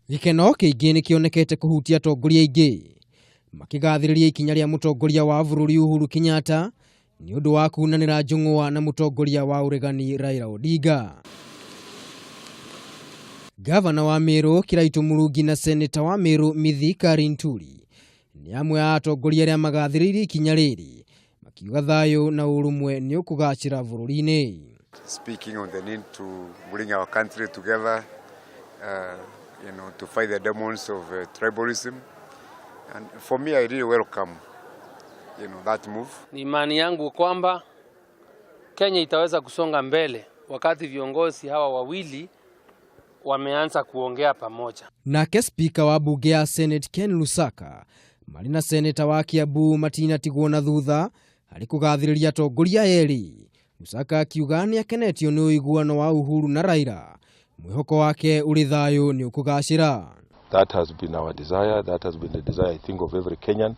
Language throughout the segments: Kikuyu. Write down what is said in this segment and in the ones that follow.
Gĩkeno kĩingĩ nĩ kĩonekete kũhutia atongoria aingĩ makĩgathĩrĩria ikinya rĩa mũtongoria wa bũrũri Uhuru Kenyatta nĩ ũndũ wa kunanĩra njũng'wa na mũtongoria wa ũregani Raila Odinga. Gavana wa Meru Kiraitu Murungi na seneta wa Meru Mithika Linturi nĩ amwe a atongoria arĩa magathĩrĩirie ikinya rĩrĩ makiuga thayũ na ũrũmwe nĩ ũkũgacĩra bũrũri-inĩ. Speaking on the need to bring our country together, to fight the demons of tribalism. And for me, I really welcome that move. Ni imani yangu kwamba Kenya itaweza kusonga mbele wakati viongozi hawa wawili wameanza kuongea pamoja. Nake spika wa bunge ya Senate Ken Lusaka marĩ na seneta wa Kiambu matinatigwo na thutha harĩ kũgathĩrĩria atongoria erĩ. Lusaka akiuga nĩ akenetio nĩ ũiguano wa Uhuru na Raila, mwĩhoko wake ũrĩ thayũ nĩ ũkũgacĩra. That has been our desire. That has been the desire, I think, of every Kenyan.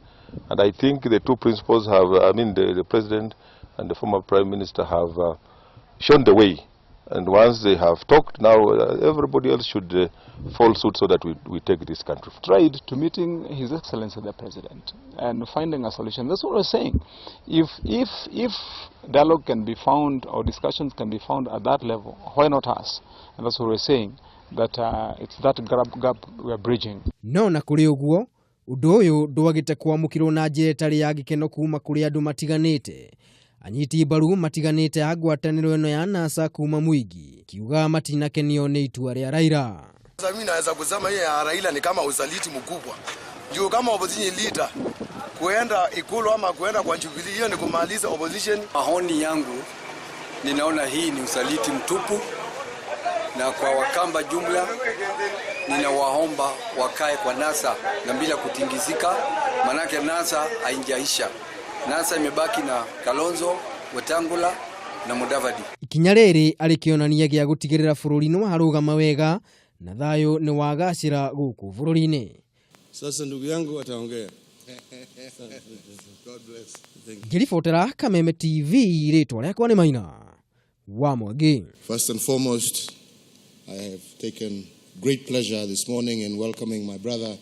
And I think the two principals have, I mean, the president and the former prime minister have shown the way. And once they have talked, now everybody else should follow suit so that we take this country. Tried to meeting His Excellency the President and finding a solution. That's what we're saying. If dialogue can be found or discussions can be found at that level, why not us? And that's what we're saying, that it's that gap we're bridging. No na kũrĩ ũguo, ũndũ ũyũ ndwagĩte kwamũkĩrwo na njĩra ĩtarĩ ya gĩkeno kuma kũrĩ andũ matiganĩte. Anyiti mbaru matiganĩte a ngwatanĩro ĩno ya NASA kuma mũingĩ kiuga matinakenio nĩ itua rĩa Raila. Sasa mimi naweza kusema hii ya Raila ni kama usaliti mkubwa. Juu kama opposition leader kuenda Ikulu ama kuenda kwa Jubilee, hiyo ni kumaliza opposition. Maoni yangu, ninaona hii ni usaliti mtupu, na kwa Wakamba jumla ninawaomba wakae kwa NASA na bila kutingizika, manake NASA haijaisha. NASA imebaki na Kalonzo, Wetangula na Mudavadi. Ikinya rĩrĩ arĩ kĩonania gĩa gũtigĩrĩra bũrũri nĩ warũgama wega na thayũ nĩ wagacĩra gũkũ bũrũri-inĩ. Sasa ndugu yangu ataongea. God bless. Thank you. Ngĩribotera Kameme TV, rĩtwa rĩakwa nĩ Maina wa Mwangi. First and foremost, I have taken great pleasure this morning in welcoming my brother,